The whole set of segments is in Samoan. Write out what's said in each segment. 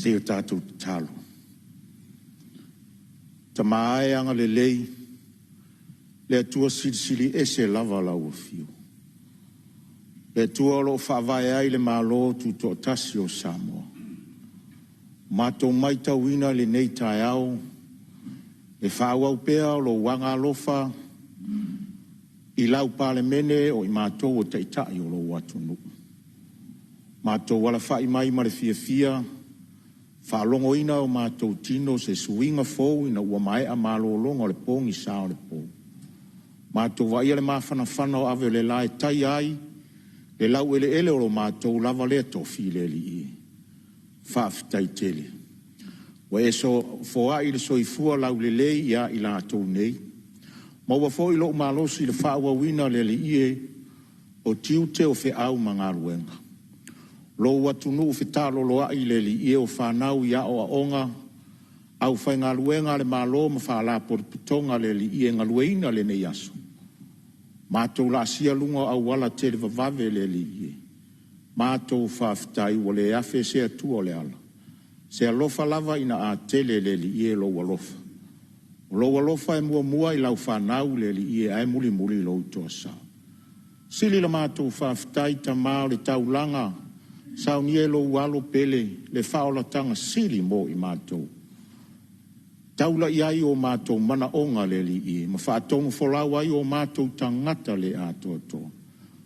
Se i o tatou tatalo. Tama e agalelei, le Atua silisili ese lava lau afio, le Atua o lo o faavae ai le Malo Tutoatasi o Samoa. Ua matou matauina i lenei taeao le faaauau pea o lou agaalofa i lau Palemene o i matou o Taitai o lou atunuu. Matou alafai mai ma le fiafia, faalogoina e o matou tino se suiga fou ina ua maea malologa o le pogisa o le po. Matou vaaia le mafanafana o ave o le la e taia ai le laueleele o lo matou lava lea tofi le Alii e. Faafetai tele ua e foai le soifua laulelei ia i latou nei, maua foi lou malosi i le faaauauina le Alii e o tiute o feau ma galuega. Lou atunuu fetaloloai le Alii e, o fanau i aoaoga, aufaigaluega a le Malo ma Faalapotopotoga le Alii e galueaiina lenei aso. Matou laasia luga o auala televavave le Alii e, matou faafetai ua le afe se atua o le ala, se alofa lava ina a tele le Alii e lou alofa. O lou alofa e muamua i lau fanau le Alii e, ae mulimuli lou toasā. Sili la matou faafetai Tama o le taulaga saunia e lou Alo pele le faaolataga sili mo i matou. Taula i ai o matou manaoga le Alii e, ma faatonufolau ai o matou tagata le atoatoa.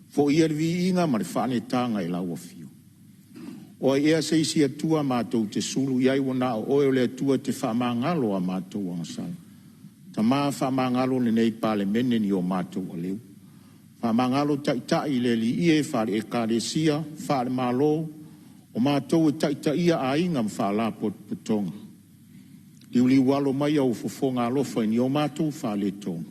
Foia le viiga ma le faaneetaga i lau Afio. O ai ea se isi Atua matou te sulu i ai ua na o Oe o le Atua e te faamagalo a matou agasala. Tama faamagalo lenei Palemene i ni o matou aleu. Faamagalo Taitai le Alii e, faale-Ekalesia, faale-Malo, o matou e taitaia aiga ma faalapotopotoga. Liuliualo maia ou fofoga alofa i ni o matou faaletonu.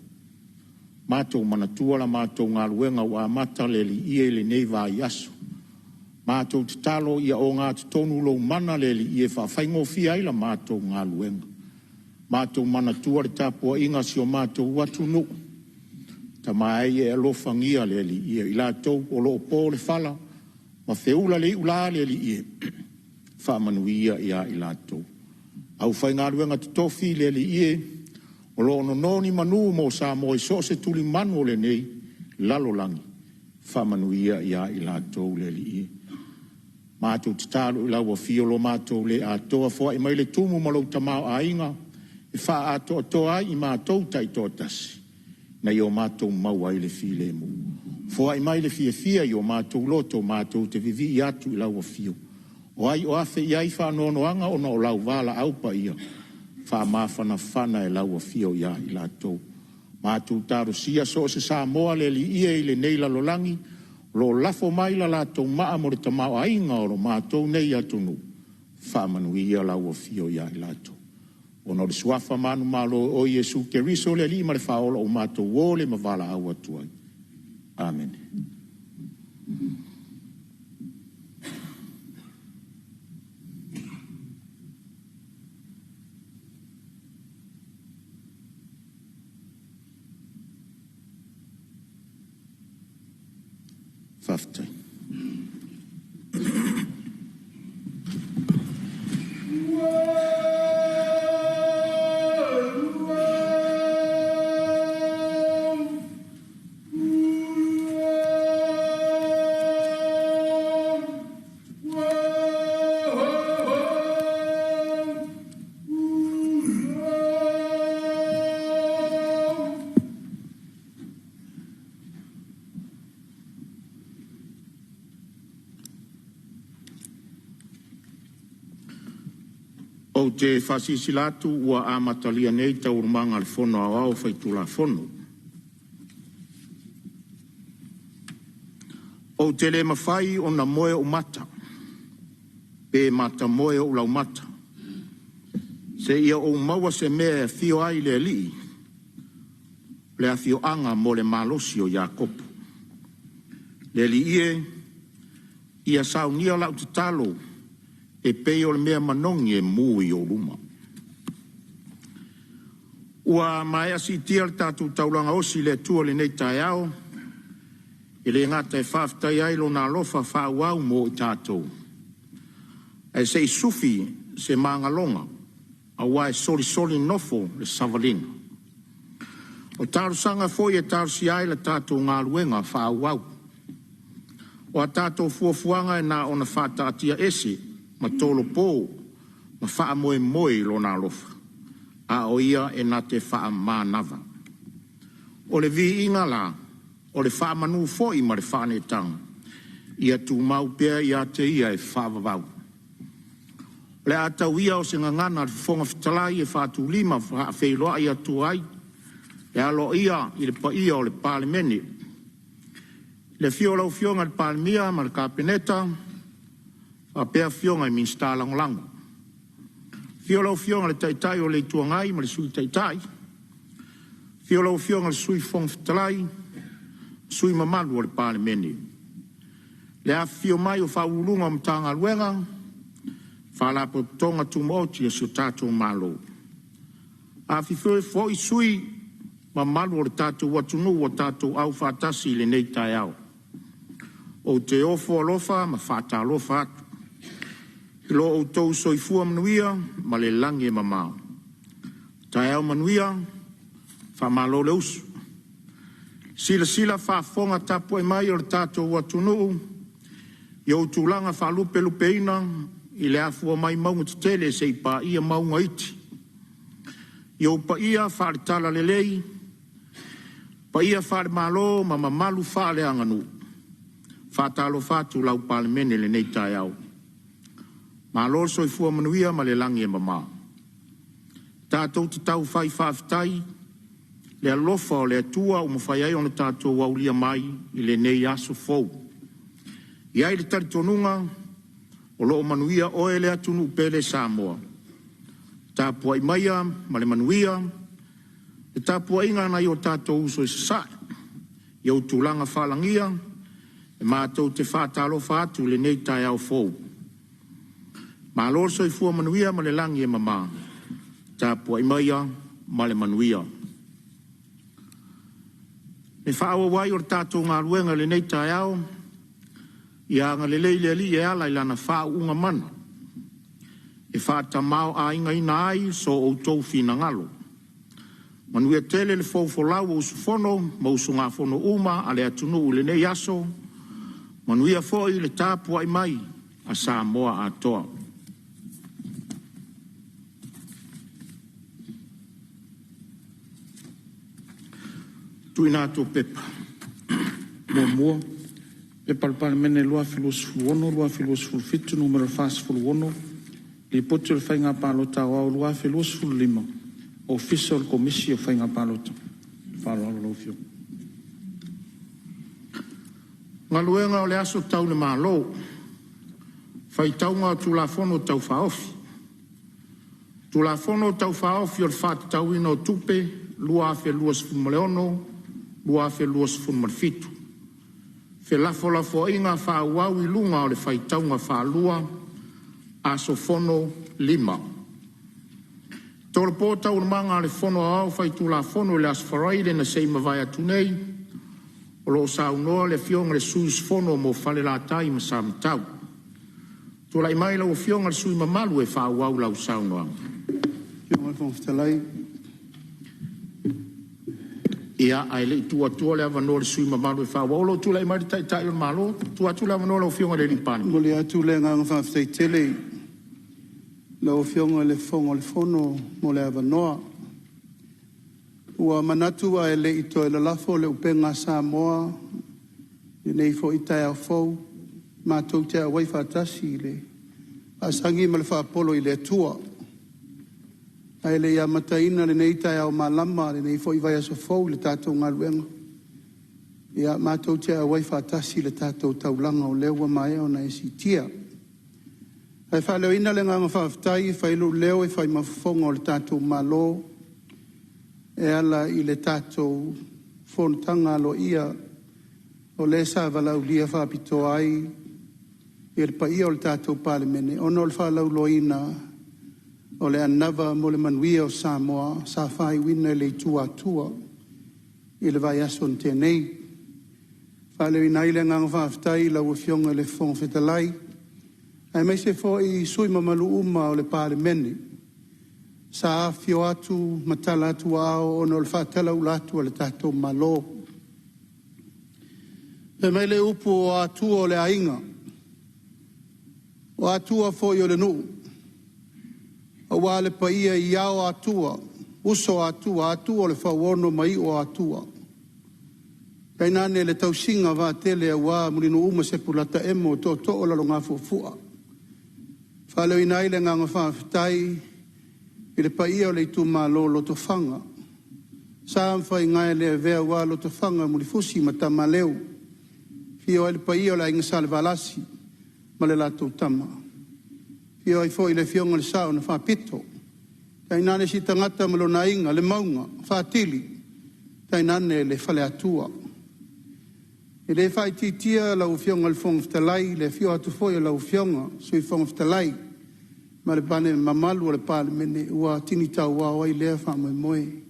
Matou manatua la matou galuega ua amata le Alii e i lenei vaiaso. Matou tatalo ia ogatotonu lou mana le Alii e faafaigofie ai la matou galuega. Matou manatua le tapuaiga a si o matou atunuu. Tama e, ia e alofagia le Alii e, i latou o lo o po le fala ma feula le iula le Alii e, faamanuia ia i latou. Aufaigaluega totofi le Alii e, o lo o nono ni manu mo Samoa i so o se tulimanu o lenei lalolagi, faamanuia ia i latou le Alii e. Matou tatalo i lau afio lo matou le atoa, foai mai le tumu ma lou tamaoaiga e faaatoatoa ai i matou taitoatasi, ina ia o matou maua ai le filemu. Foai mai le fiafia i o matou loto matou te vivii atu i lau afio. O ai o afe i ai faanoanoaga ona o lau valaau paia, faamafanafana e lau afio ia i latou. Matou talosia so o se Samoa le Alii e i lenei lalolagi o lo o lafo mai la latou maa mo le tamaoaiga o lo matou nei atunuu, faamanuia lau afio ia i latou. Ona o le suafa manumalo o oe Iesu Keriso o le Alii ma le Faaola ua matou ole ma valaau atu ai. Amene. Faafetai. Ou te faasilasila atu ua amatalia nei Taualumaga a le Fono Aoao Faitulafono. Ou te le mafai ona moe ou mata pe matamoe ou laumata seia ou maua se mea e afio ai le Alii, le afioaga mo le malosi o Iakopo. Le Alii e, Ia saunia lau tatalo e pei o le mea manogi e mu i ou luma. Ua maea siitia le tatou taulaga osi i le Atua i lenei taeao, e le gata e faafetaia ai Lona alofa faaauau mo i tatou, ae se i sufi se magaloga aua e solisoli nofo le savaliga. O talosaga foi e talosia ai la tatou galuega faaauau. O a tatou fuafuaga e na ona faataatiaese ma tolopo ma faamoemoe i Lona alofa, a o Ia e na te faamanava. O le viiga la, o le faamanu foi ma le faaneetaga, ia tumau pea ia te Ia e faavavau. O le a tau ia o se gagana a le Fofoga Fetalai e faatulima ma faafeiloai atu ai i le paia o le Palemene, i le afio o lau Afioga i le Palemia ma le Kapeneta faapea Afioga i Minisita Lagolago. Afio lau Afioga i le Taitai o le Itu Agai ma le Sui Taitai, afio lau Afioga i le Sui Fofoga Fetalai ma sui usufono mamalu o le Palemene. Le afifio mai o Ofisa Sili o Pulega o Matagaluega ma Faalapotopotoga Tumaoti a si o tatou Malo. Afifio foi sui usufono mamalu o le tatou atunuu ua tatou auai faatasi i lenei taeao. Ou te ofo alofa ma faatalofa atu i lo outou soifua manuia ma le lagi e mama. Taeao manuia, faamalo le usu. I le silasila faafofoga tapuai mai a lo tatou atunuu i ona tulaga faalupelupeina i le afua mai mauga tetele seia paia mauga iti, i ou paia faale-Talalelei, paia faale-Malo ma mamalu faaleaganuu, e faatalofa atu lau Palemene i lenei taeao. Malo le soifua manuia ma le lagi e mama. Tatou te tau fai faafetai i le alofa o le Atua ua mafai ai ona tatou aulia mai lenei aso fou. E i ai le talitonuga o lo o manuia oe le atunuu pele Samoa. Tapuai maia ma le manuia, le tapuaiga a nai o tatou uso i Sasae i ou tulaga faalagia, e matou te faatalofa atu i lenei taeao fou. Malo le soifua manuia ma le lagi e mama. Tapuai maia ma le manuia. Le faaauau ai o le tatou galuega i lenei taeao, ia agalelei le Alii e ala i Lana faauuga mana e faatamaoaigaina ai so outou finagalo. Manuia tele le fofola o usufono ma usugafono uma a le atunuu i lenei aso, manuia foi le tapuai mai a Samoa atoa. 1. P.P.2026/2027 Nu.46, Lipoti o le Faiga Palota Aoao 2025 – Ofisa o le Komisi o Faiga Palota. Ma le faaaloalo lau Afioga. Galuega o le Aso Tau i le Malo, Faitauga o Tulafono Tau Faaofi. Tulafono Tau Faaofi o le Faatatauina o Tupe 2026/2027, felafolafoaiga faaauau i luga o le faitauga faalua – aso Fono 5. E tolopo Taualumaga a le Fono Aoao Faitulafono i le aso Faraile na se i mavae atu nei, o lo o saunoa le Afioga i le sui usufono mo Falelatai ma Samatau. Tulai mai lau Afioga i le sui usufono mamalu e faaauau lau saunoaga. Lau Afioga i le Fofoga Fetalai… Ia, ae le i tuu atua le avanoa i le sui usufono mamalu e faaauau, o lo o tulai mai le Taitai o le Malo. Tuu atu le avanoa i lau Afioga i le Palemia. E momoli atu le agaga faafetai tele i lau Afioga i le Fofoga o le Fono mo le avanoa. Ua manatu ae le i toe lalafo le upega a Samoa i lenei foi taeao fou, matou te auai faatasi i le faasagi ma le faapolo i le Atua. Ae le i amataina lenei taeao malama lenei foi vaiaso fou i le tatou galuega, ia matou te auai faatasi i le tatou taulaga o lea ua maea ona e siitia. Ae faaleoina le agaga faafetai e fai ai lou leo e fai ma fofoga o le tatou Malo e ala i le tatou fonotaga aloaia o lea sa valaaulia faapitoa ai i le paia o le tatou Palemene ona o le faalauiloaina o le anava mo le manuia o Samoa sa faaiuina i le Itu Atua i le vaiaso na tea nei. E faaleoina ai le agaga faafetai i lau Afioga i le Fofoga Fetalai, aemaise foi sui usufono mamalu uma o le Palemene sa afifio atu ma tala atu aao ona o le faatalaula atu a le tatou Malo. Fai mai le upu, o Atua o le aiga, o Atua foi o le nuu, aua le paia i Ao o Atua, Uso o Atua, Atua o le Fauono ma Iu o Atua, tainane le tausiga vaatele aua Mulinuu ma Sepolataemo tootoo o Lalogafuafua. E faaleoina ai le agaga faafetai i le paia o le itumalo o Lotofaga, sa ma faiga e le avea aua Lotofaga, Mulifusi ma Tamaleu, afio ai le paia o le Aiga Salevalasi ma le latou Tama, afio ai foi le Afioga i le Sao na Faapito, tainane Sitagata ma lona aiga, le Mauga, Faatili, tainane le Faleatua. E le faaitiitia lau Afioga i le Fofoga Fetalai i le afio atu foi o lau Afioga i le Sui Fofoga Fetalai ma le mamalu o le Palemene ua tini tauao ai lea faamoemoe.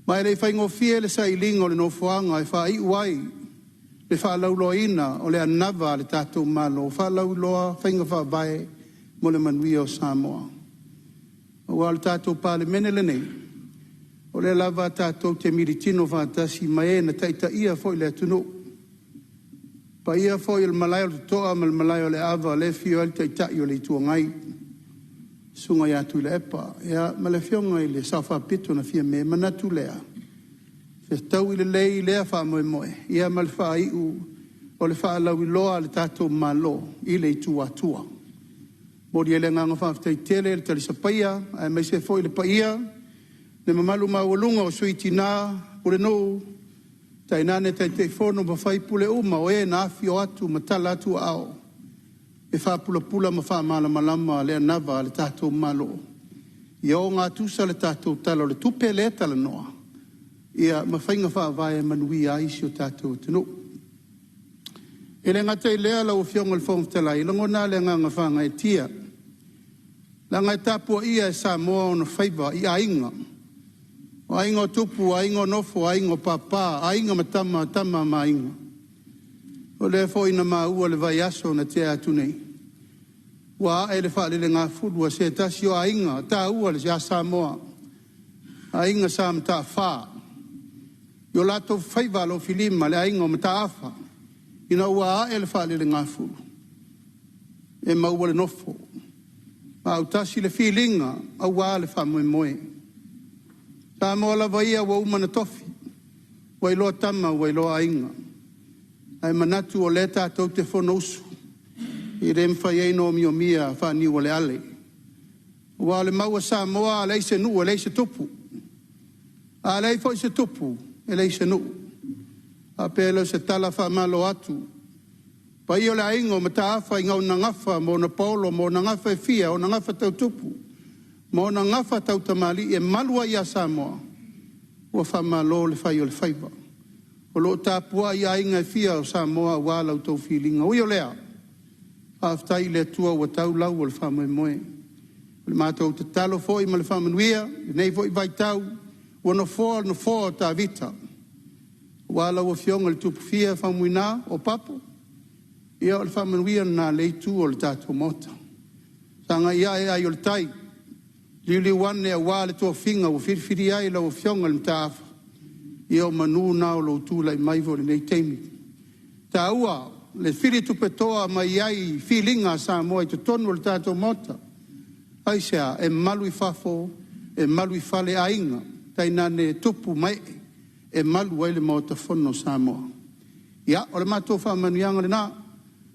Ma e le i faigofie le sailiga o le nofoaga e faaiu ai le faalauiloaina o le anava a le tatou Malo, faalauiloa faiga faavae mo le manuia o Samoa. Aua o le tatou Palemene lenei, o lea lava tatou te militino faatasi ma e na taitaia foi le atunuu. Le paia foi o le Malae o le Totoa ma le Malae o le Aava lea e afio ai le Taitai o le Itu Agai, le Susuga ia Tuilaepa, ma le Afioga i le Sao Faapito na Fiame. Ona manatu lea, e fetaui lelei lea faamoemoe ma le faaiu o le faalauiloa a le tatou Malo i le Itu Atua. E momoli ai le agaga faafetai tele i le talisapaia aemaise foi le paia, le mamalu maualuga o Sui Tina, Pulenuu, tainane Taitaifono ma sui usufono uma o e na afifio atu ma tala atu aao e faapulapula ma faamalamalama le anava a le tatou Malo, ia ogatusa le tatou Tala o le Tupe lea e talanoa, ma faiga faavae e manuia ai si o tatou atunuu. E le gata i lea lau Afioga i le Fofoga Fetalai, e lagona lava le agaga faagaeetia, leaga e tapuaia e Samoa ona faiva i aiga, o aiga o tupu o aiga o nofo, o aiga o papa, aiga ma tama, tama ma aiga. O lea foi na maua i le vaiaso na tea atu nei, ua ae le faalelegafulu a se tasi o aiga taua ia Samoa, aiga Sa Mataafa, i o latou faiva alofilima le aiga o Mataafa, ina ua ae le faalelegafulu, e maua le nofo ma autasi le filiga aua le faamoemoe. O Samoa lava ia ua uma ona tofi, ua iloa Tama ua iloa Aiga, ae manatu o lea tatou te fonousu, e le mafai ai ona omiomia faaniualeale. Aua o le mau a Samoa a leai se nuu e leai se tupu, a leai foi se tupu, e leai se nuu. Ona faapea lea o se tala, faamalo atu i le paia o le aiga o Mataafa i ona gafa ma ona paolo ma ona gafa e fia, ona gafa tau tupu ma ona gafa tau tamalii e malu ai ia Samoa, ua faamalo le fai o le faiva. O lo o tapuai aiga e fia o Samoa aua la outou filiga. E ui o lea, faafetai i le Atua ua tau lau o le faamoemoe. O le matou tatalo foi ma le faamanuia i lenei foi vaitau, ua nofoa le nofoa o Tavita, aua lau Afioga i le Tupufia Faumuina Opapo, ia o le faamanuia lena a lea Itu o le tatou Maota. Sagai ane ai o le tai, liuliu ane aua le tofiga ua filifilia ai lau Afioga i le Mataafa, ia o manu na o lou tulai mai foi i lenei taimi. E taua le fili tupetoa mai ai filiga a Samoa i totonu o le tatou Maota. Aisea? E malu i fafo, e malu i fale aiga, tainane tupu ma ee e malu ai le Maota Fono o Samoa. Ia, o le matou faamanuiaga lena,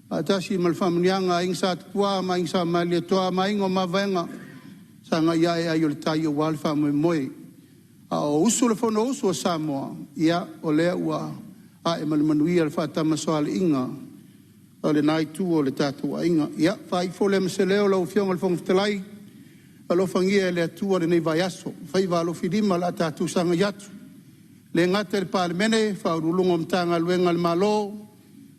faatasi ma le faamanuiaga a Aiga Sa Tupua ma Aiga Sa Malietoa ma Aiga o Mavaega, sagai ane ai o le tai aua le faamoemoe. A o usu le Fonousu a Samoa, ia o lea ua ae ma le manuia le faatamasoaliiga a lena Itu o le tatou aiga. Ia, faaiu foi lea ma se leo lau Afioga i le Fofoga Fetalai, alofagia e le Atua lenei vaiaso, faiva alofilima o le a tatou sagai atu, e le gata i le Palemene, Ofisa Sili o Pulega o Matagaluega a le Malo,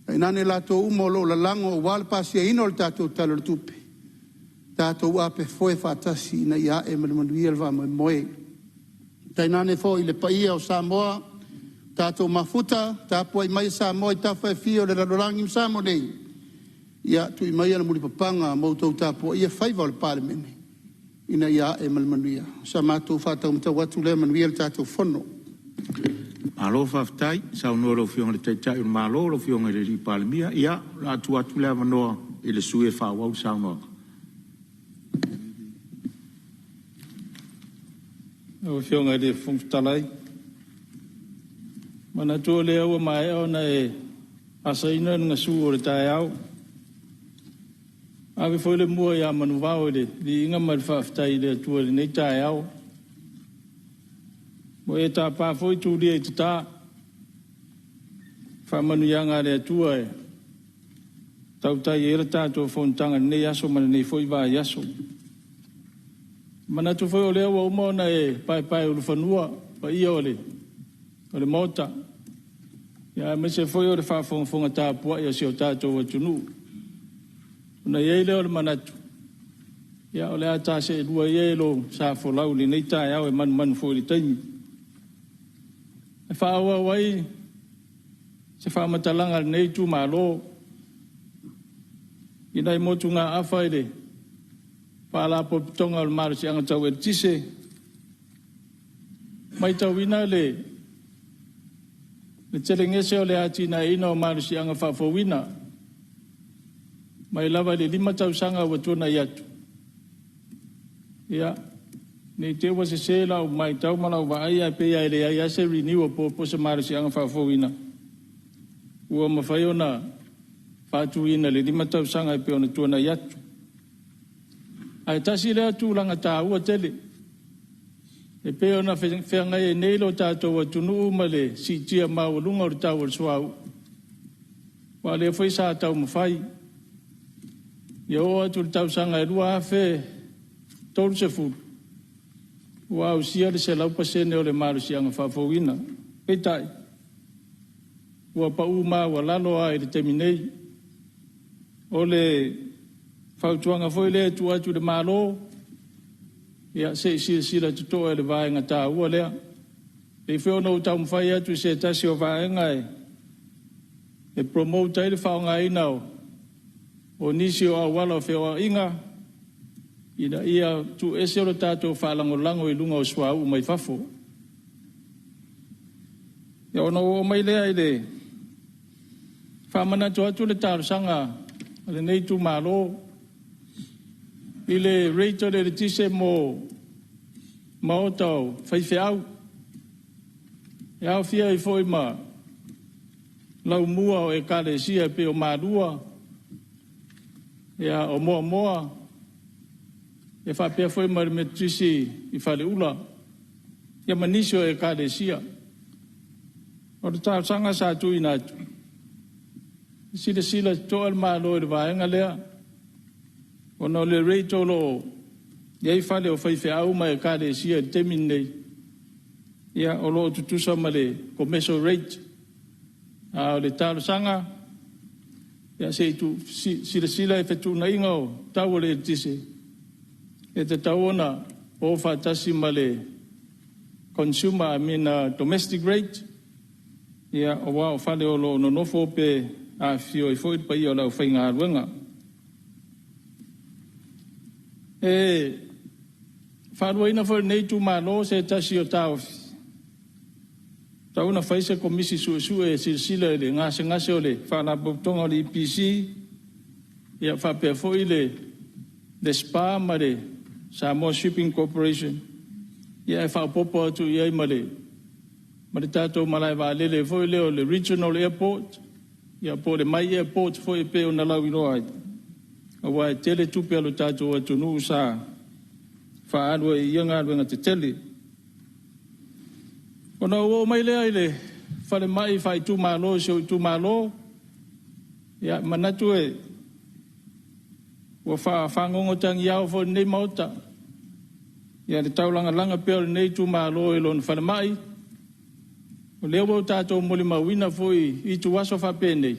Tainane latou uma o lo o lalago aua le pasiaina o le tatou Tala o le Tupe, tatou apefoe faatasi ina ia ae ma le manuia le faamoemoe. Tainane foi le paia o Samoa, tatou mafuta tapuai mai Samoa i tafa e fia o le lalolagi ma Samoa nei, ia tui maia le mulipapaga ma outou tapuaia faiva o le Palemene ina ia ae ma le manuia. O sa matou faataumatau atu lea, manuia le tatou Fono. Malo faafetai saunoa i lau Afioga i le Taitai o le Malo lau Afioga i le Palemia. Ia, o le a tuu atu le avanoa i le sui usufono e faaauau le saunoaga. Lau Afioga i le Fofoga Fetalai, manatu o lea ua maea ona e asaina le gasu o le taeao. Ave foi le mua ia manuvao i le viiga ma le faafetai i le Atua i lenei taeao. Ua e tapa foi tulia i tata, faamanuiaga a le Atua e tautai ai le tatou fonotaga i lenei aso ma lenei foi vaiaso. E manatu foi o lea ua uma ona e paepaeulufanua paia o le Maota, aemaise foi o le faafogafoga tapuai a si o tatou atunuu. Ona i ai lea o le manatu, ia o le a ta seelua ia i lou sa folau i lenei taeao e manumanu foi i le taimi. E faaauau ai se faamatalaga a lenei itumalo i nai motugaafa i le Faalapotopotoga o le Malosiaga Tau Eletise. E matauina le telegese o le atinaeina o malosiaga faafouina mai lava i le 5 tausaga ua tuanai atu. Ia, ne i te i ua sese lau matau ma lau vaai, ae pei lava e leai lava se renewable po o se malosiaga faafouina ua mafai ona faatuina i le 5 tausaga e pei ona tuanai atu. Ae tasi lea tulaga taua tele e pei ona feagai ai nei lo tatou atunuu ma le siitia maualuga o le tau o le suauu, aua o lea foi sa taumafai ia oo atu i le tausaga e 2030 ua ausia le 100% o le malosiaga faafouina. Peitai, ua pau maualalo lava i le taimi nei. O le fautuaga foi lea e tuu atu i le Malo, ia se i silasila totoa i le vaega taua lea. E pei foi ona ou taumafai atu i se tasi o vaega e promote ai le faaaogaina o nisi o auala o feoaiga ina ia tuuese lo tatou faalagolago i luga o suauu mai fafo. Ia ona ou oo mai lea i le faamanatu atu le talosaga a lenei itumalo i le rate o le eletise mo maota o faifeau, e aofia ai foi ma laumua o ekalesia e pei o Malua, o Moamoa, e faapea foi ma le Metotisi i Faleula, ia ma nisi o ekalesia. O le talosaga sa tuuina atu, silasila totoa le Malo i le vaega lea, ona o le rate o lo o i ai fale o faifeau ma ekalesia i le taimi lenei, ia o lo o tutusa ma le commercial rate. A o le talosaga, ia se i silasila i fetuunaiga o tau o le eletise, e tatau ona o faatasi ma le consumer, I mean domestic rate, ia aua o fale o lo o nonofo pe afifio ai foi le paia o le aufaigaluega. E faaluaina foi e lenei itumalo se tasi o taofi, e tatau ona fai se Komisi Suesue e silasila i le gasegase o le Faalapotopotoga o le EPC, ia faapea foi le SPA ma le Samoa Shipping Corporation, ia ae faaopoopo atu i ai ma le tatou malae vaalele foi lea o le Regional Airport, ia po o le My Airport foi e pei ona lauiloa ai, aua e tele tupe a lo tatou atunuu sa faaalu ai i ia galuega tetele. Ona ou oo mai lea i le falemai faaitumalo i si ou itumalo, ia, e manatu ua faafagogo tagiao foi i lenei Maota le taulagalaga pea o lenei itumalo i lona falemai. O lea ua tatou molimauina foi i ituaso faapenei,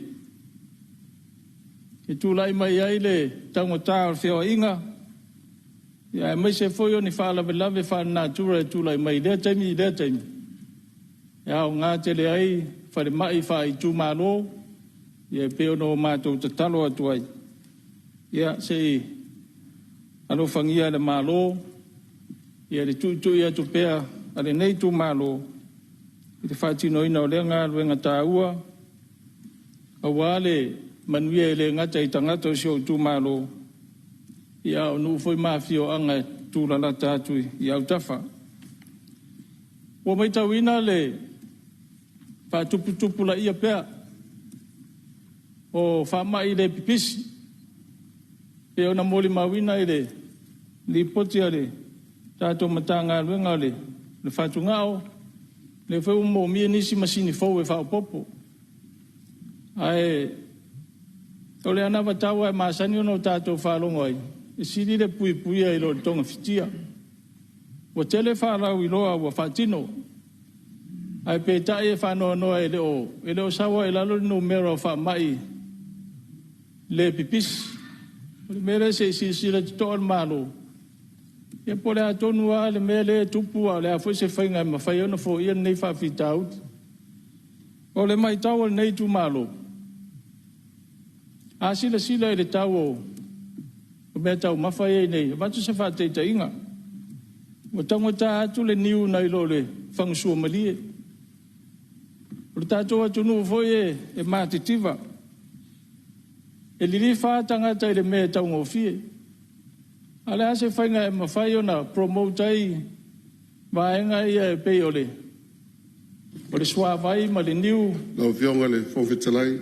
e tulai mai ai le taugata o le feoaiga, aemaise foi o ni faalavelave faalenatura e tulai mai i lea taimi i lea taimi, e aoga tele ai falemai faaitumalo, e pei ona matou tatalo atu ai, ia se i alofagia e le Malo le tuitui atu pea a lenei itumalo i le faatinoina o lea galuega taua aua le manuia e le gata i tagata o si ou itumalo, a o nuu foi ma afioaga e tulalata atu i autafa. Ua matauina le faatuputupulaia pea o faamai le pipisi pei ona molimauina i le lipoti a le tatou Matagaluega o le Fatugao, lea foi ua moomia nisi masini fou e faaopoopo. Ae o le anavatau lava e masani ona tatou faalogo ai, e sili le puipuia i lo le togafitia. Ua tele faalauiloa ua faatino, ae peitai e faanoanoa e le o sau lava i lalo le numera o faamai le pipisi. O le mea lea se i silasila totoa le Malo po o le a tonu lava le mea lea e tupu a o le a foi se faiga e mafai ai ona foia lenei faafitauli. O le matau a lenei itumalo, a silasila i le tau o meataumafa ia e i ai nei, avatu se faataitaiga, ua taugata atu le niu nai lo le fagu suamalie. O le tatou atunuu foi e matitiva, e lilifa lava tagata i le mea e taugofie. A o le a se faiga e mafai ona promote ai vaega ia e pei o le suavai ma le niu? Lau Afioga i le Fofoga Fetalai…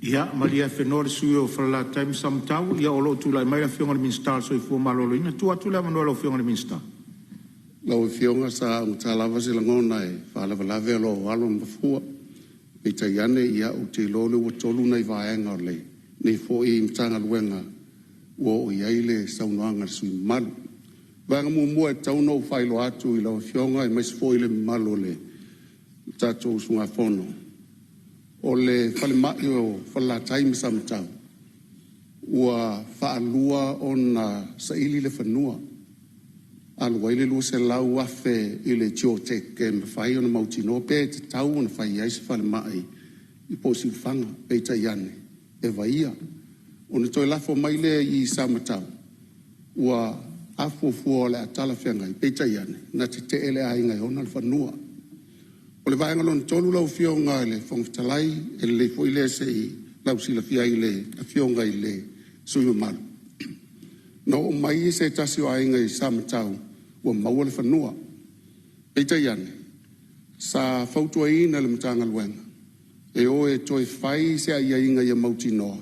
Ia malie afenoa le sui usufono mo Falelatai ma Samatau, o lo o tulai mai le Afioga i le Minisita o le Soifua Maloloina. E tuu atu le avanoa i lau Afioga i le Minisita. Lau Afioga sa augata lava se lagona e faalavelave o lo o alo le nofoa, peitai ane ou te iloa o lea ua tolu nai vaega o lenei foi Matagaluega ua oo i ai le saunoaga a le sui usufono mamalu. O le vaega muamua e tatau ona ou faailoa atu i lau Afioga aemaise foi le mamalu o le tatou usugafono, o le falemai o Falelatai ma Samatau, ua faalua ona saili le fanua, alu ai le $200,000 i le geotech e mafai ona mautinoa pe tatau ona fai ai se falemai po o Siufaga, peitai ane, e vaia. Ona toe lafo mai lea i Samatau, ua afuafua o le a talafeagai, peitai ane, na tetee le aiga e ona le fanua. O le vaega lona tolu lau Afioga i le Fofoga Fetalai, e lelei foi lea se i lausilafia ai e le Afioga i le sui usufono mamalu, na oo mai se tasi o aiga i Samatau ua maua le fanua, peitai ane, sa fautuaina e le Matagaluega e o e toe fai se aiaiga ia mautinoa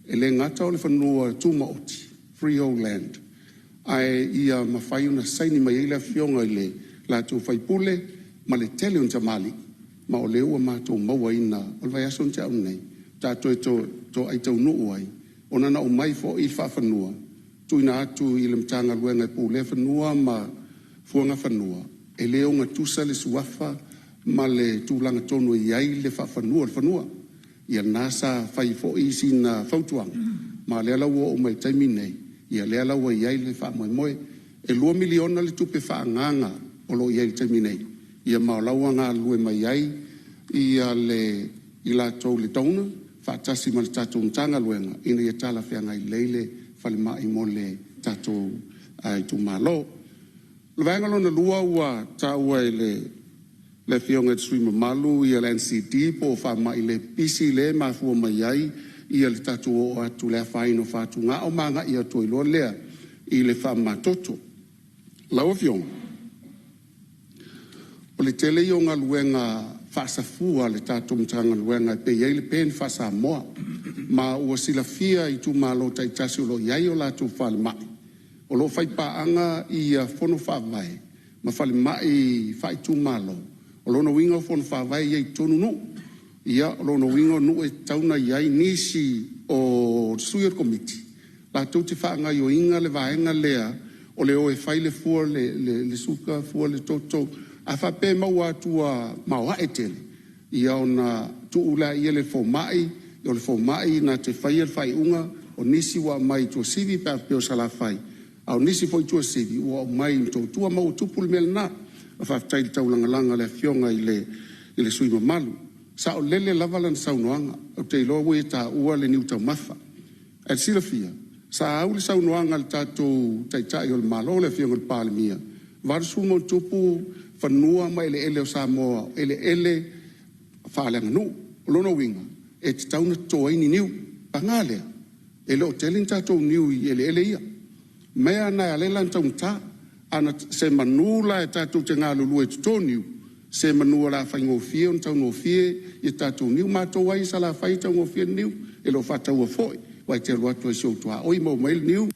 e le gata o le fanua tumaoti (freehold land) ae ia mafai ona saini mai ai le afioga i le latou faipule ma le tele o ni tamalii. Ma o lea ua matou mauaina o le vaiaso na tea atu nei faatoa toe toai taunuu ai, ona na aumai foi le faafanua tuuina atu i le Matagaluega e pulea fanua ma fuagafanua, e le ogatusa le suafa ma le tulaga tonu e i ai le faafanua o le fanua. Ia lena sa fai ai foi sina fautuaga, ma o lea la ua oo mai le taimi lenei, ia lea la ua i ai le faamoemoe. E $2 miliona le tupe faaagaaga o lo o i ai i le taimi nei, ia ma o la e ua galulue mai ai i latou le donor faatasi ma le tatou Matagaluega ina ia talafeagai lelei le falemai mo le tatou itumalo. O le vaega lona lua ua taua e le Afioga i le sui usufono mamalu le NCD po o faamai le pipisi lea e mafua mai ai le tatou oo atu i le afaina o fatugao ma agai atu ai loa lea i le faamamatoto. Lau Afioga, o le tele ia o galuega faasafua a le tatou Matagaluega e pei e i ai le PEN faa-Samoa, ma ua silafia e itumalo taitasi o lo o i ai o latou falemai, o lo o faipaaga fono faavae ma falemai faaitumalo. O lona uiga o fono faavae ia e i totonu o nuu. Ia, o lona uiga o nuu e tatau ona i ai nisi o sui o le komiti latou te faagaoioiga le vaega lea o le o e fai le fua o le suka, fua le toto. A faapea e maua atu ua maoae tele, ia ona tuu lea i le fomai O le fomai na te faia le faaiuga, o nisi ua aumai i Tuasivi pe a faapea o Salafai, a o nisi foi i Tuasivi ua aumai i Motootua ma ua tupu le mea lena. Faafetai i le taulagalaga a le Afioga i le sui usufono mamalu. E saolele lava lana saunoaga, ou te iloa ua ia taua le niu taumafa. Ae silafia, sa au le saunoaga a le tatou Taitai o le Malo le Afioga i le Palemia, e 80+ fanua ma eleele o Samoa o eleele faaleaganuu. O lona uiga, e tatau ona toto ai ni niu. Paga lea, e le o tele ni tatou niu i eleele ia. O le mea lena e ala ai la ona taugata. Semanu la tatou te galulue e toto niu, semanu o le a faigofie ona taugofie a tatou niu. O matou lava ia i Salafai e taugofie le niu, e le o faataua foi, aua e te alu atu lava i si ou tuaoi maua mai ai le niu.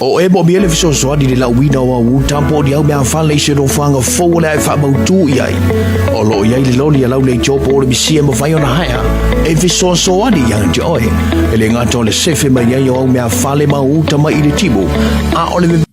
O e moomia le fesoasoani i le lauina o au uta po o ni au meafale i se nofoaga fou o le a e faamautu i ai. O lo o i ai le loli a lauleitio po o le misi e mafai ona haea e fesoasoani ia te oe. E le gata o le sefe mai ai o au meafale ma au uta mai i le timu, a o le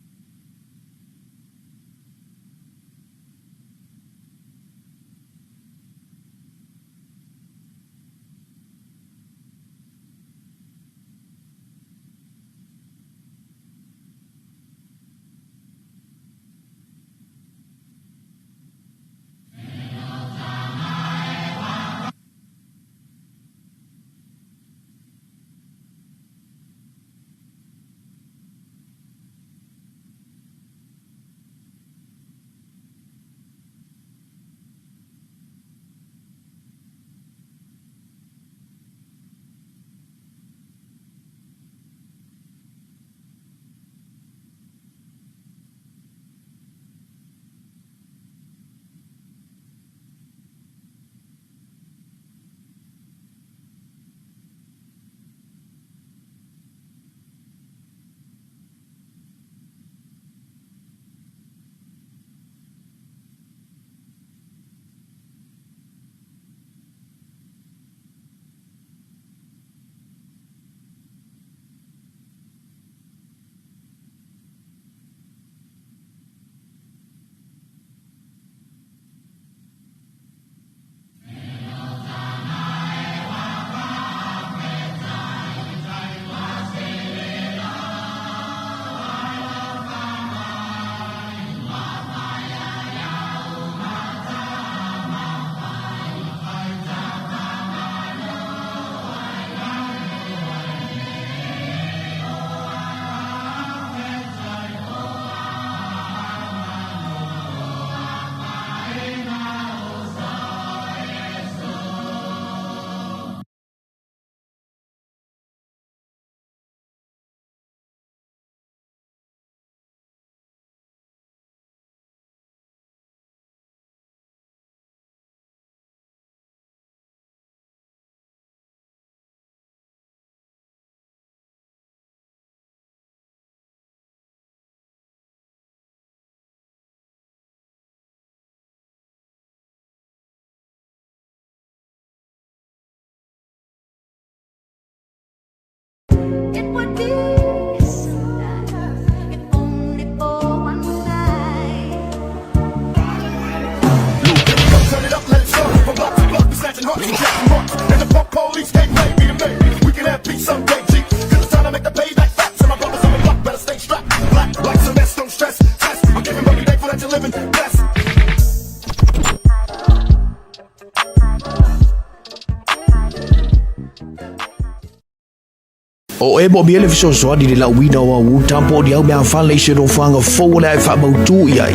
It would be so nice if only for one night. Turn it up, let it start. From block to block, we snatching hearts and jacking hearts. And the punk police can't play me to me. We can have peace someday, G. Cause it's time to make the payback fat. So my brothers on the block better stay strapped. Black, like some mess, don't stress. Test. I'm giving money thankful that you're living best. O e moomia le fesoasoani i le lauina o au uta po o ni au meafale i se nofoaga fou o le a e faamautu i ai.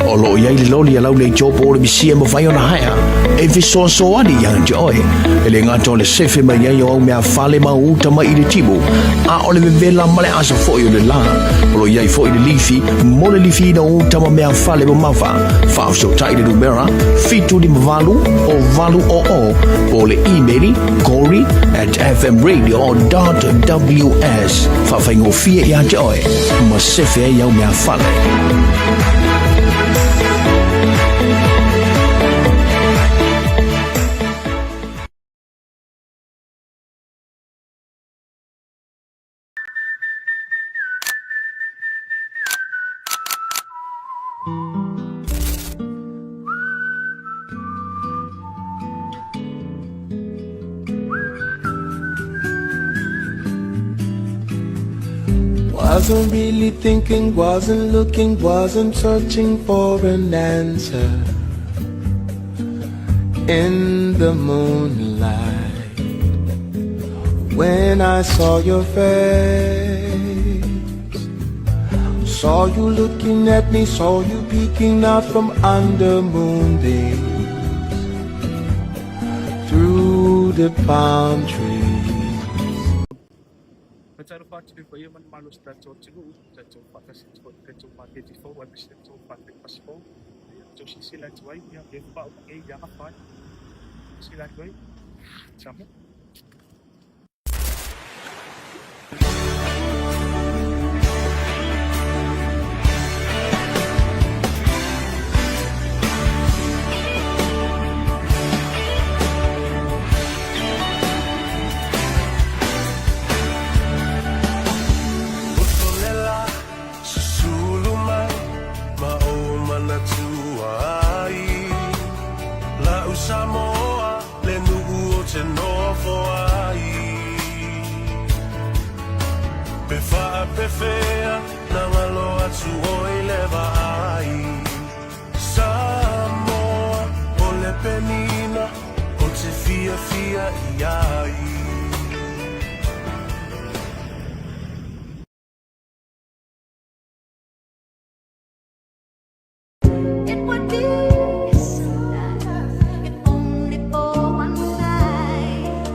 O lo o i ai le loli a lauleitio po o le misi e mafai ona haea e fesoasoani ia te oe. E le gata o le sefe mai ai o au meafale ma au uta mai i le timu, a o le vevela ma le asa foi o le la. O lo o i ai foi le lifi mo le lifiina o uta ma meafale mamafa. Faafesootai i le numera 758 o 800 po o le imeli corey@fmradio.ws. Faafaigofie ia te oe ma sefe ai au meafale. Wasn't really thinking, wasn't looking, wasn't searching for an answer. In the moonlight, when I saw your face, saw you looking at me, saw you peeking out from under moonbeams, through the palm trees. Faatalofa atu i le paia ma le mamalu o si tatou atunuu, tatou faatasi atu foi i le tatou maketi fou aemaise le tatou faa-breakfast fou. Ia outou silasila atu ai, ia lea faatoa uma nei ia gafa ai. Silasila atu ai, Samoa. Pe faapefea na galo atu oi le vaai. Samoa o le penina o te fiafia i ai. It would be so nice if only for one night.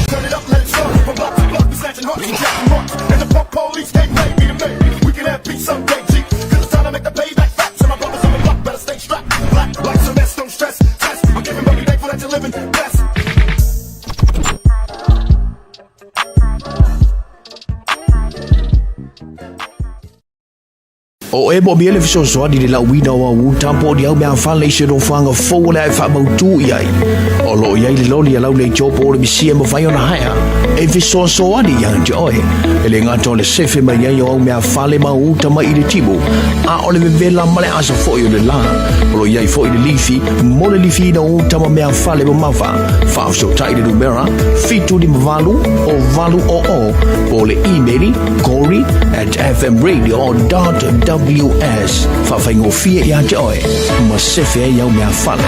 Turn it up, let it start. From block to block, we snatching hearts and jacking hearts. And the punk police can't play me to me. We can have peace someday, G. 'Cause it's time to make the payback fat. So my brothers on the block better stay strapped. Black like some mess, don't stress. Test. I'm giving, but be thankful that you're living best. O e mo mea le fesoasoani i le lauina o au uta po o ni au meafale i se nofoaga fou o le a e faamautu i ai. O lo o i ai le loli a lauleitio po o le misia e mafai ona haea e fesoasoani ia te oe. E le gata o le sefe mai ai o au meafale ma uta mai i le timu, a o le vevela ma le asa foi o le la. O lo o i ai foi le lifi mo le lifiina o uta ma meafale mamafa. Faafesootai i le numera 758 o 800 po o le imeli corey@fmradio.ws. Faafaigofie ia te oe ma sefe ai au meafale.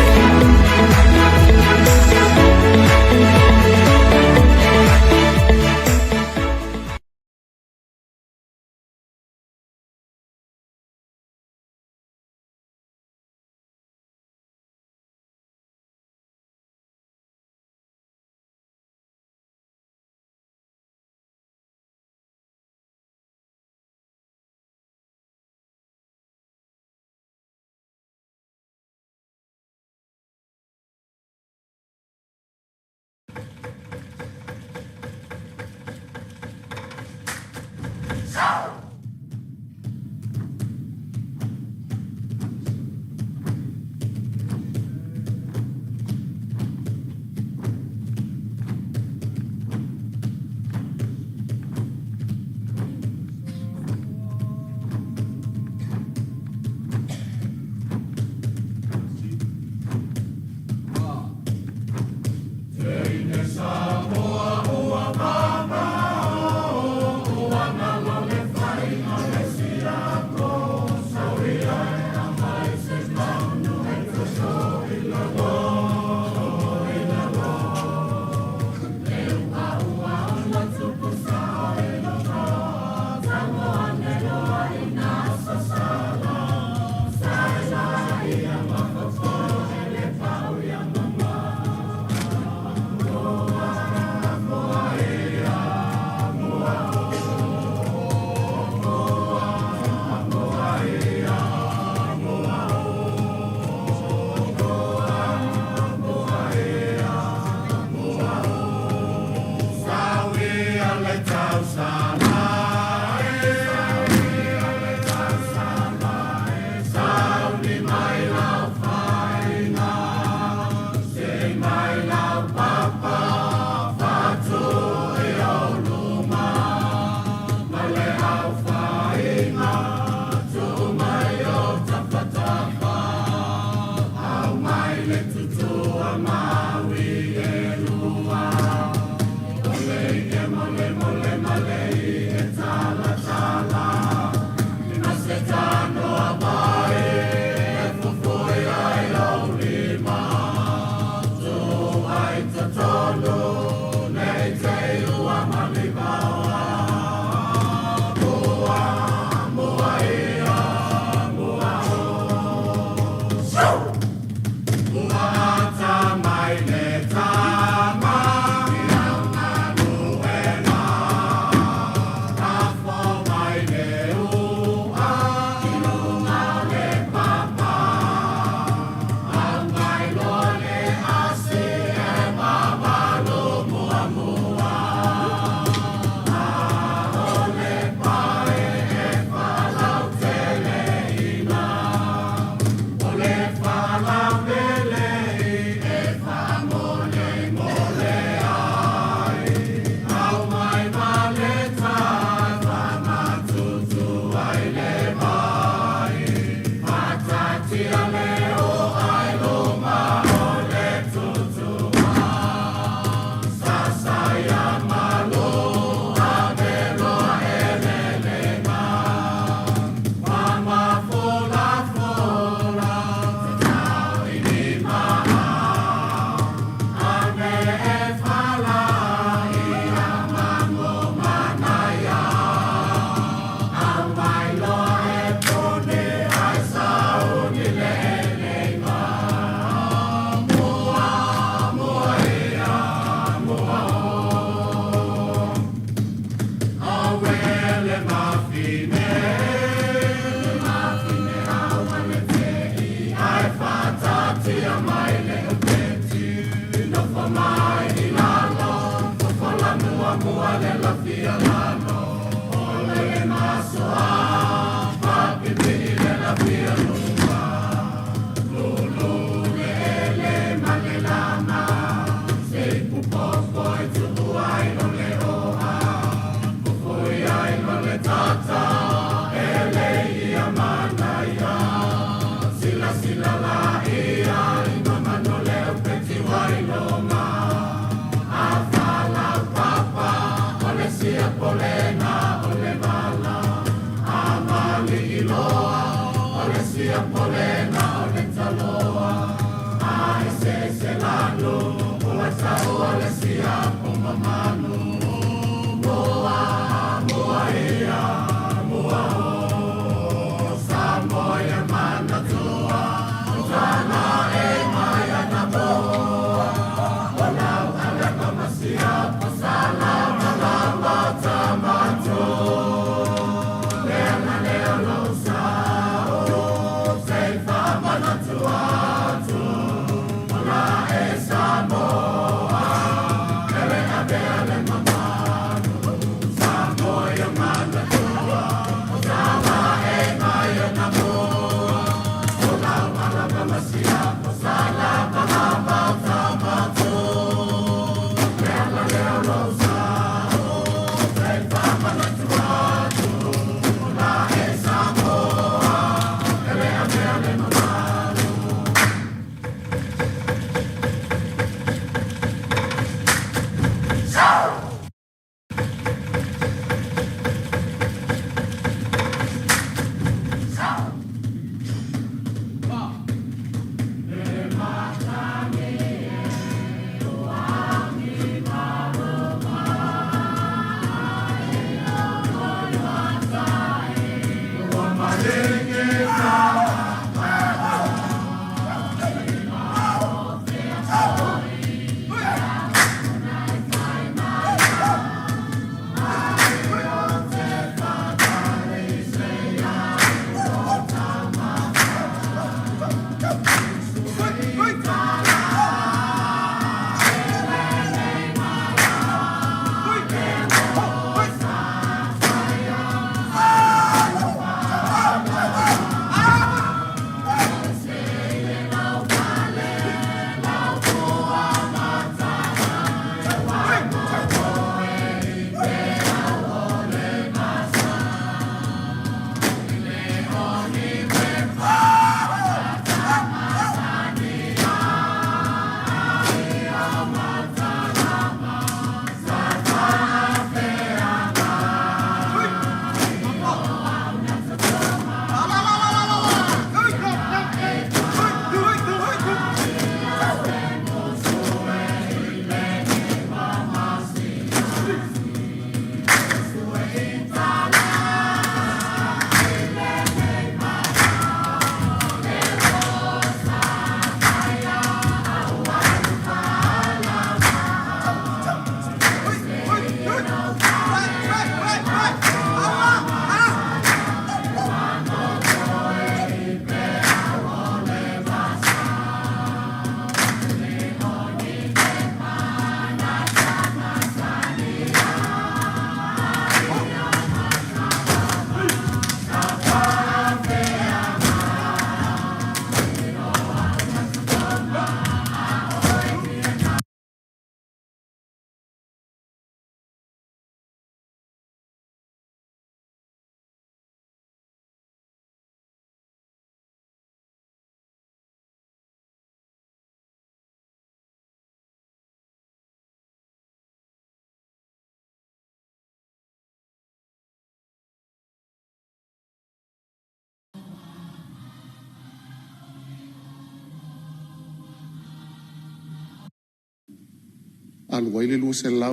Alu ai le 200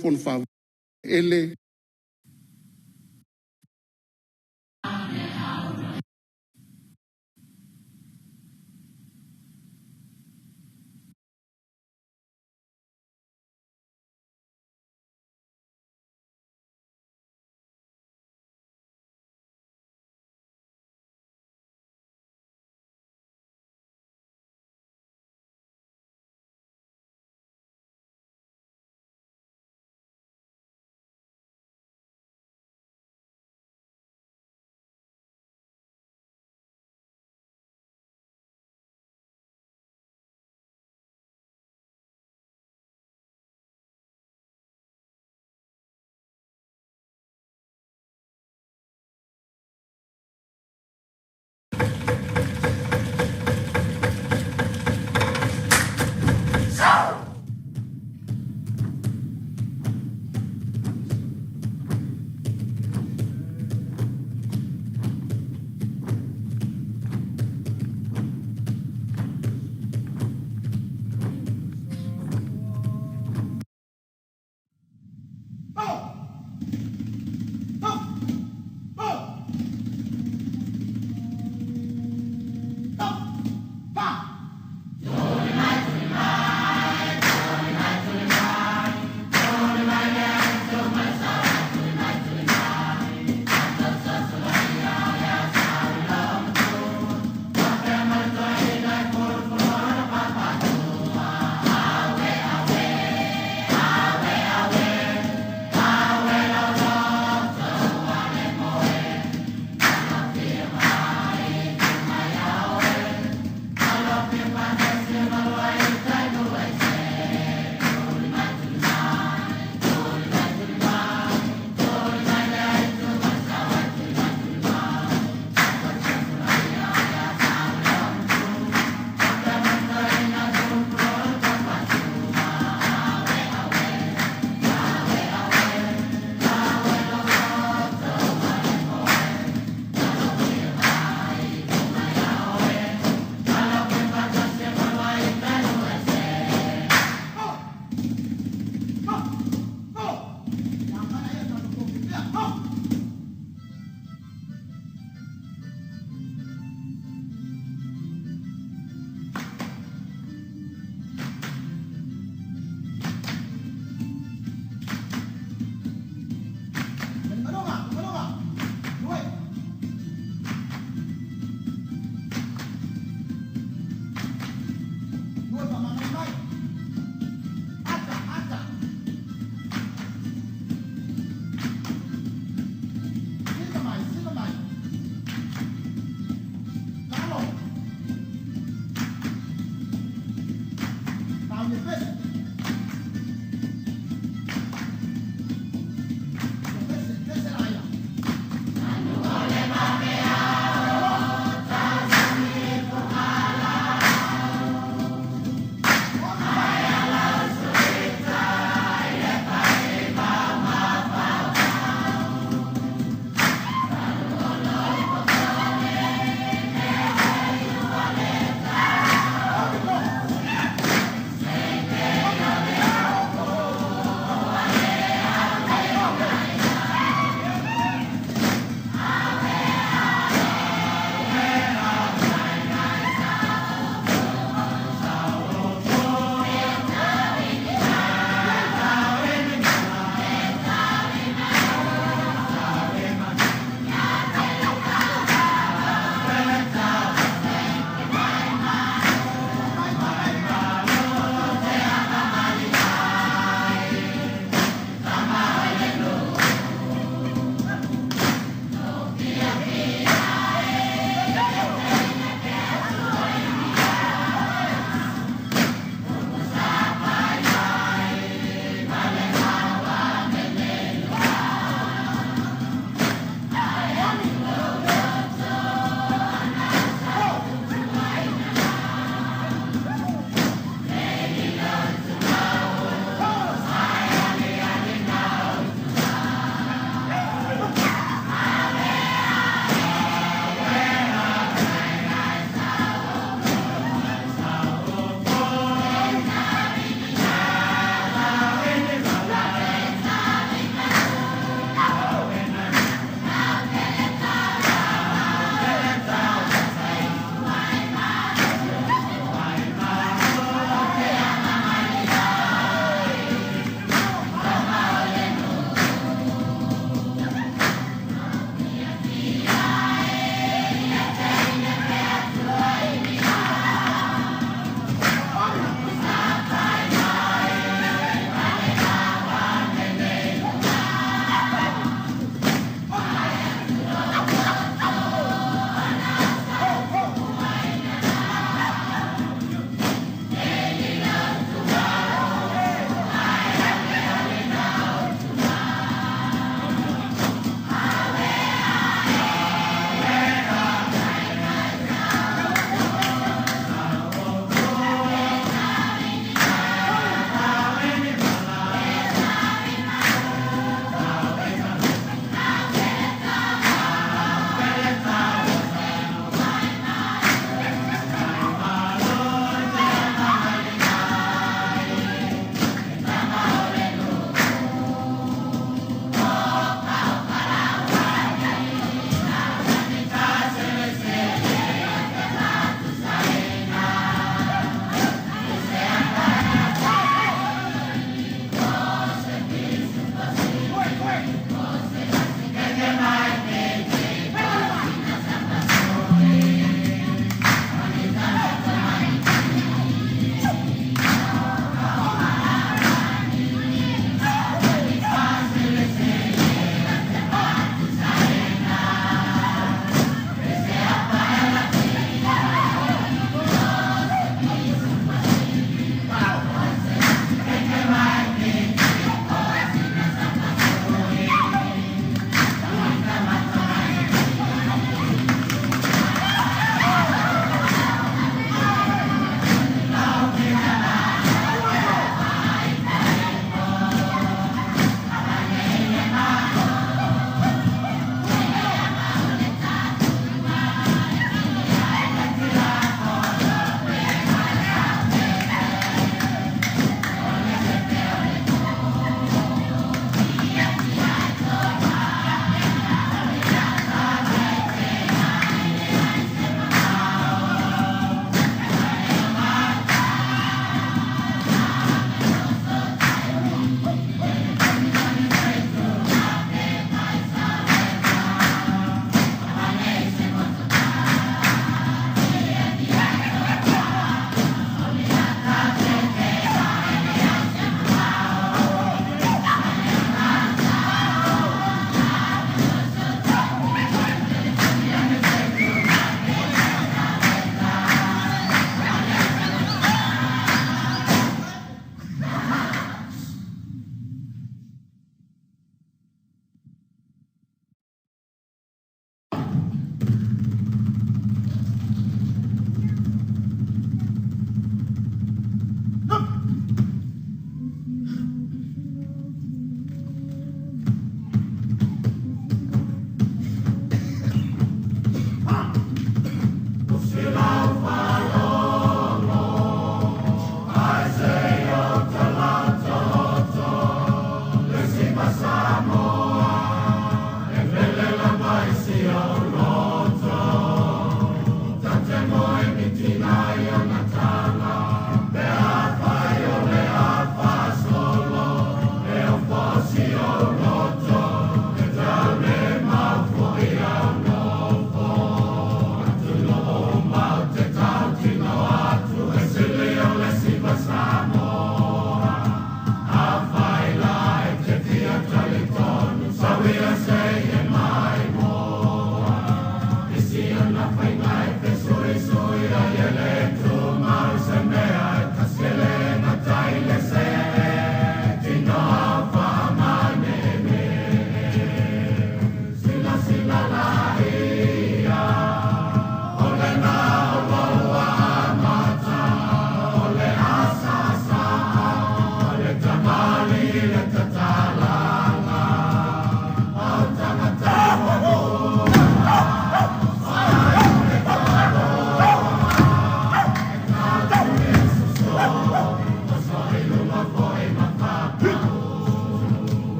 fono faavae ele.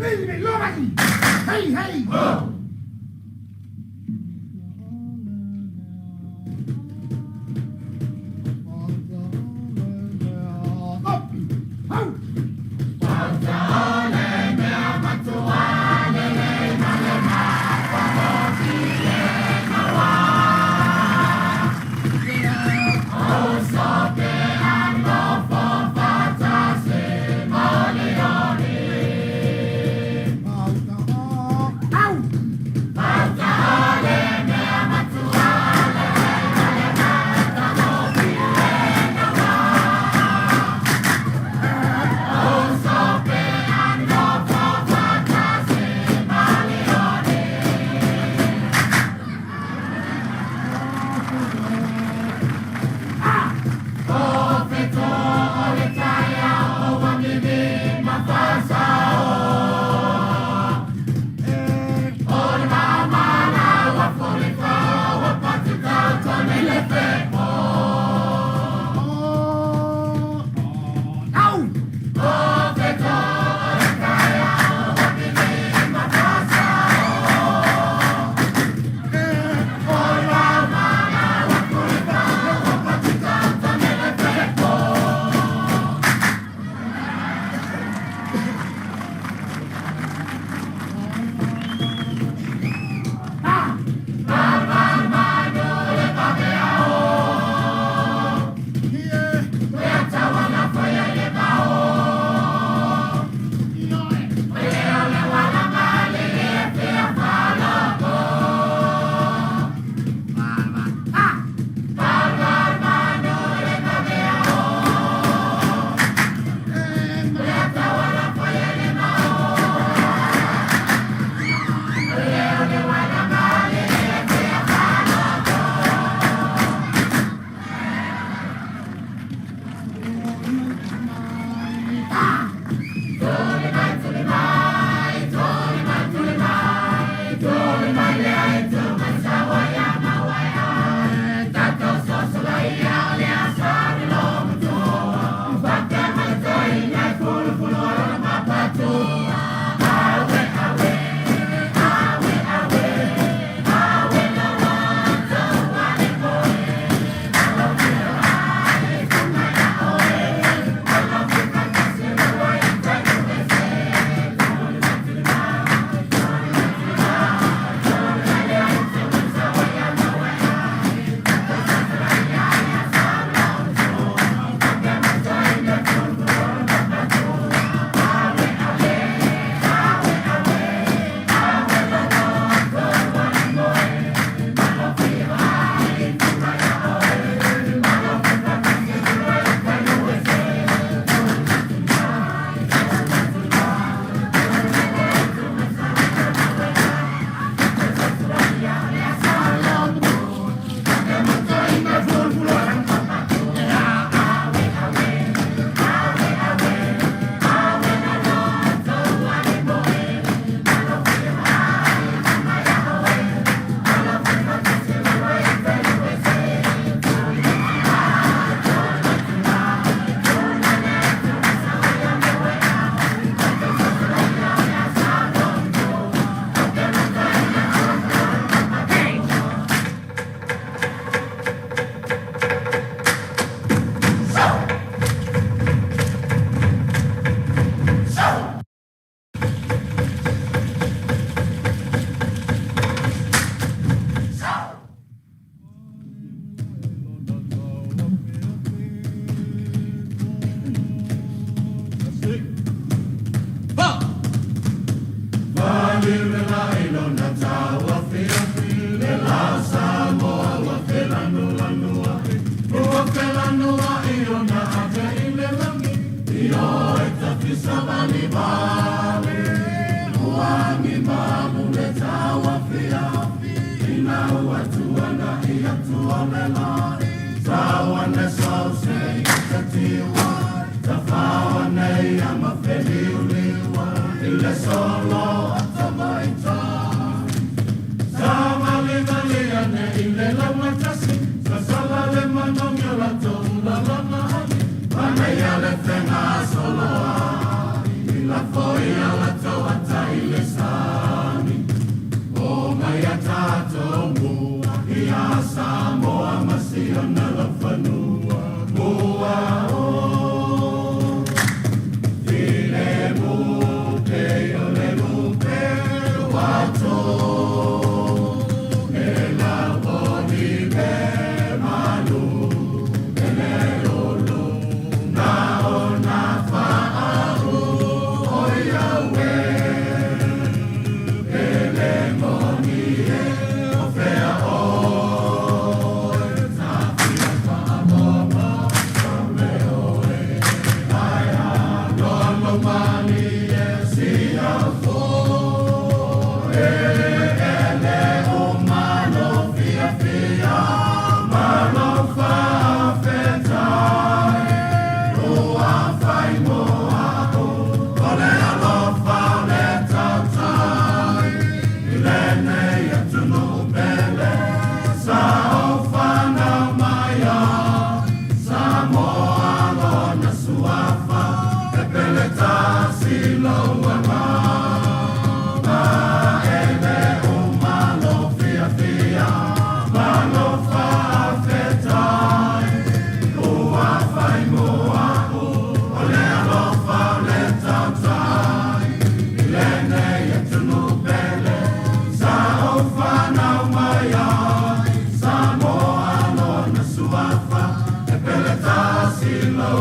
Hey, hey! Ho!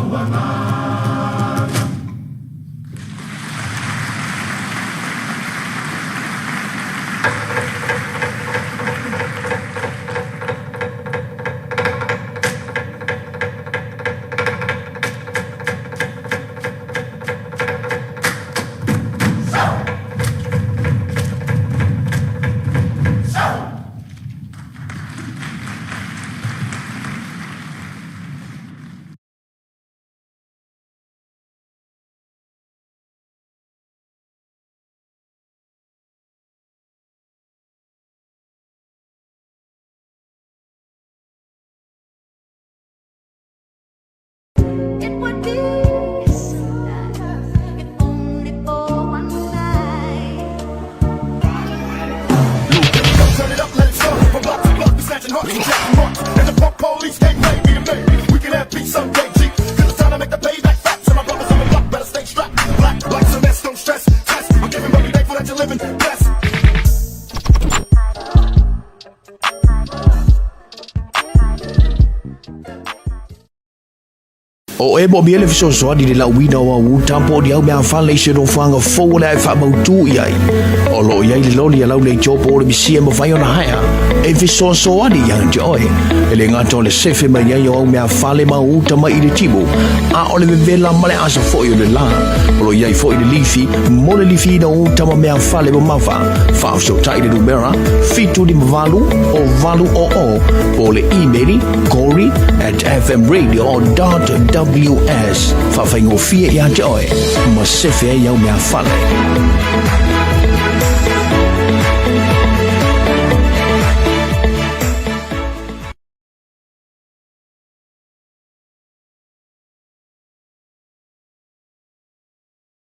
lou agaga. It would be so nice if only for one night. Turn it up, let it start. From block to block, we snatching hearts and jacking hearts. And the punk police can't play me to me. We can have peace someday, G. 'Cause it's time to make the payback fat. So my brothers on the block better stay strapped. Black, like some mess, don't stress. Test. I'm giving, but be thankful that you're living. Blessed. O e mo le fesoasoani le lauina o au uta po o ni au meafale i se nofoaga fou o le a e faamautū i ai. O lo o i ai le loli a lauleitio po o le misia e mafai ona haea e fesoasoani ia te oe. E le gata o le sefe mai ai o au meafale ma au uta mai i le timu, a o le vevela ma le asa foi o le la. O lo o i ai foi le lifi mo le lifiina o uta ma meafale mamafa. Faafesootai i le numera 758 o 800 po o le imeli corey at fmradio.ws. Faafaigofie ia te oe ma sefe ai au meafale.